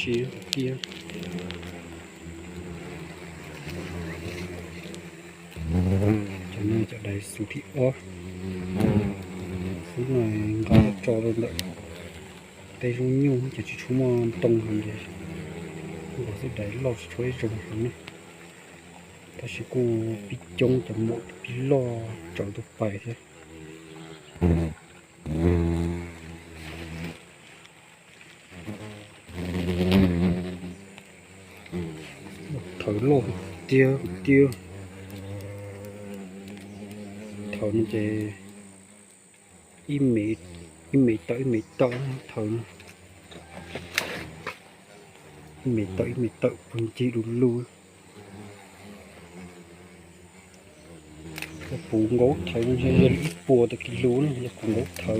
Kiag, kiag. Cov no cov dais xub thib ob, xub no nqa tso rau ntawm tej zaub nyuj ces tsis tshua muaj ntoo heev li. Nkaus xwb, dais loj tsis tshua ib zoo heev na, tab sis kuj pib coob, cov maum pib loj tsawv tus pais thiab. Thawv loj tiag tiag. Thawv no ces ib me, ib me tawm ib me tawm thawv no. Ib me tawm ib me tawm puag ncig du lug. Yog kuv nkaub thawv no yog li ib puas tawm kis lus na, yog kuv nkaub thawv.